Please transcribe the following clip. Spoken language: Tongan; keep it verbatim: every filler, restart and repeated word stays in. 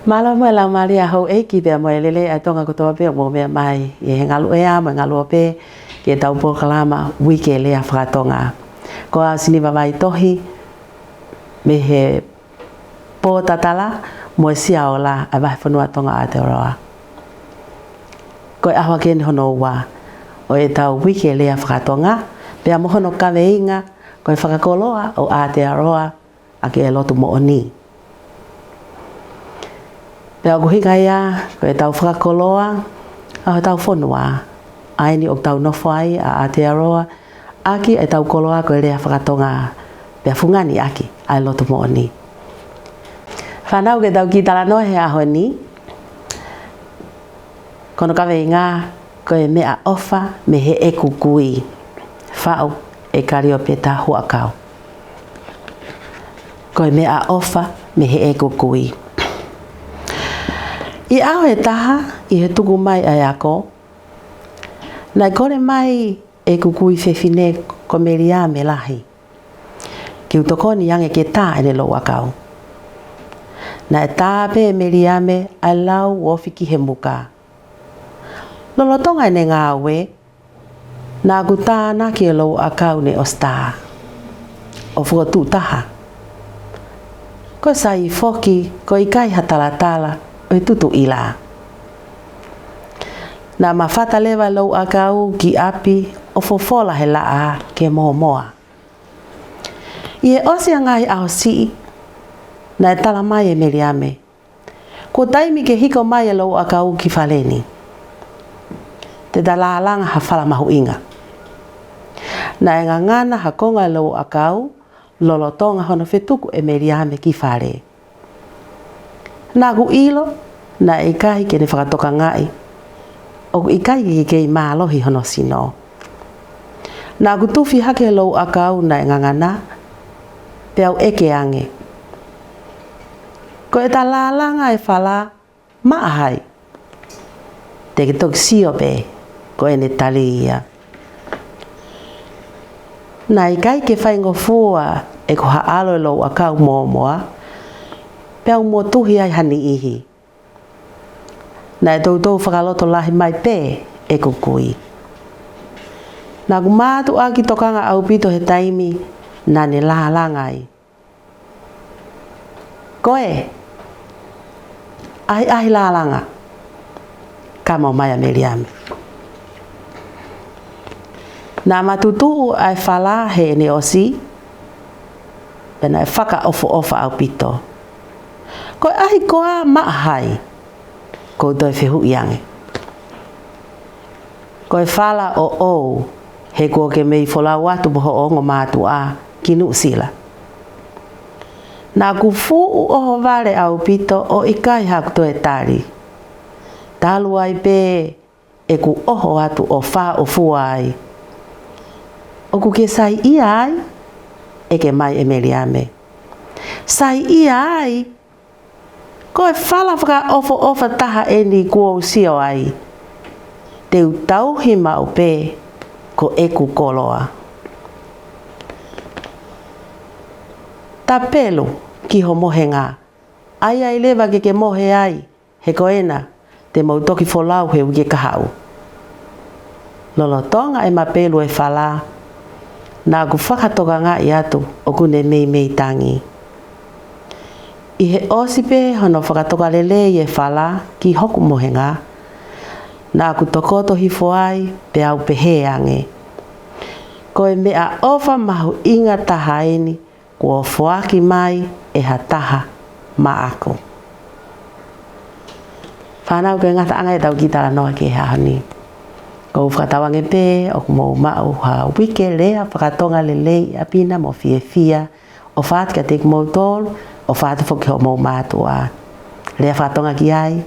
Mālō mo e laumālie ʻa houʻeiki pea mo e lelei ʻa e Tonga kotoa pē ʻoku mou meʻa mai ʻi he ngaluʻea mo e ngaluope ki heʻetau polokalama Uike Lea Fakatonga. Ko au Siniva Vaitohi mei he Pōtatala mo e Siaola ʻa e Vahefonua Tonga ʻo Aotearoa. Ko e ʻaho ʻaki eni hono ua ʻo ʻetau Uike Lea Fakatonga, pea mo hono kaveinga ko e Fakakoloa ʻo Aotearoa ʻaki e Lotu Moʻoni. Pea ʻoku ʻuhinga ia ko ʻetau fakakoloa ʻa hotau fonua, ʻa eni ʻoku tau nofo ai ʻa Aotearoa, ʻaki ʻetau koloa ko e lea fakatonga, pea fungani ʻaki ʻa e Lotu Moʻoni. Fānau, ke tau kiʻi talanoa he ʻaho ni, ko hono kaveinga ko e Meʻaʻofa mei heʻeku Kui. Faʻu ʻe Kaliopeta Huʻakau. Ko e Meʻaʻofa mei heʻeku Kui. ʻI he ʻaho ʻe taha ʻi he tuku mai ʻa e ako, naʻe kole mai ʻeku kui fefine ko Meliame Lahi ke u tokoni ange ke tā ʻene louʻakau. Naʻe tā pē ʻe Meliame ʻa e lau ofi ki he muka. Lolotonga ʻene ngāue, naʻa ku tānaki e louʻakau ne ʻosi tā ʻo fokotuʻu taha. Ko e sai foki, ko e ʻikai ha talatala ʻo e tutuʻila. Naʻa ma fata leva e louʻakau ki ʻapi ʻo fofola he laʻā ke mōmoa. ʻI he ʻosi ʻa e ngaahi ʻaho siʻi, naʻe tala mai ʻe Meliame, kuo taimi ke hiko mai e louʻakau ki fale ni. Te ta lālanga ha fala mahuʻinga. Naʻe ngangana ha konga e louʻakau lolotonga hono fetuku ʻe Meliame ki fale. Naʻa ku ʻilo naʻe ʻikai ke ne fakatokangaʻi ʻoku ʻikai ke kei mālohi hono sino. Naʻa ku tufi hake e louʻakau naʻe ngangana, peau ʻeke ange, ko ʻeta lālanga e fala maʻa hai? Te ke toki sio pē, ko ʻene tali ia. Naʻe ʻikai ke faingofua ʻeku haʻalo e louʻakau mōmoa, peau motuhi ai ha niʻihi. Naʻe toutou fakalotolahi mai pē ʻeku kui. Naʻa ku mātuʻaki tokanga ʻaupito he taimi naʻa ne lālanga ai. Ko e ʻahiʻahi lālanga, kama mai ʻa Meliame. Naʻa ma tutuʻu ʻa e fala heʻene ʻosi, pea naʻe fakaʻofoʻofa ʻaupito. Ko e ʻahi koā maʻa hai? Ko u toe fehuʻi ange. Ko e fala ʻoʻou, he kuo ke mei folau atu mo hoʻo ongo mātuʻa ki Nuʻusila. Naʻa ku fuʻu ʻohovale ʻaupito ʻo ʻikai haʻaku toe tali. Talu ai pē ʻeku ʻoho atu ʻo fāʻofua ai. ʻOku ke saiʻia ai? ʻEke mai ʻe Meliame. Saiʻia ai? Ko e fala fakaʻofoʻofa taha eni kuo u sio ai. Te u tauhi maʻu pē ko ʻeku koloa. Ta pelu ki ho mohenga. ʻAi ai leva ke ke mohe ai, he ko ena te mau toki folau he uike kahaʻu. Lolotonga ʻema pelu e fala, naʻa ku fakatokangaʻi atu ʻoku ne meimei tangi. ʻI he ʻosi pē hono fakatokalelei e fala ki hoku mohenga, naʻa ku tokoto hifo ai peau pehē ange, ko e meʻaʻofa mahuʻinga taha eni kuo foaki mai ʻe ha taha maʻaku. Fānau, ko e ngataʻanga ʻetau kiʻi talanoa ki he ʻaho ni. Ko u fakatauange pē ʻoku mou maʻu ha uike lea fakatonga lelei ʻaupito mo fiefia, ʻofa atu kiate kimoutolu, ʻofa atu foki ki hoʻomou mātuʻa. Lea fakatonga ki ai,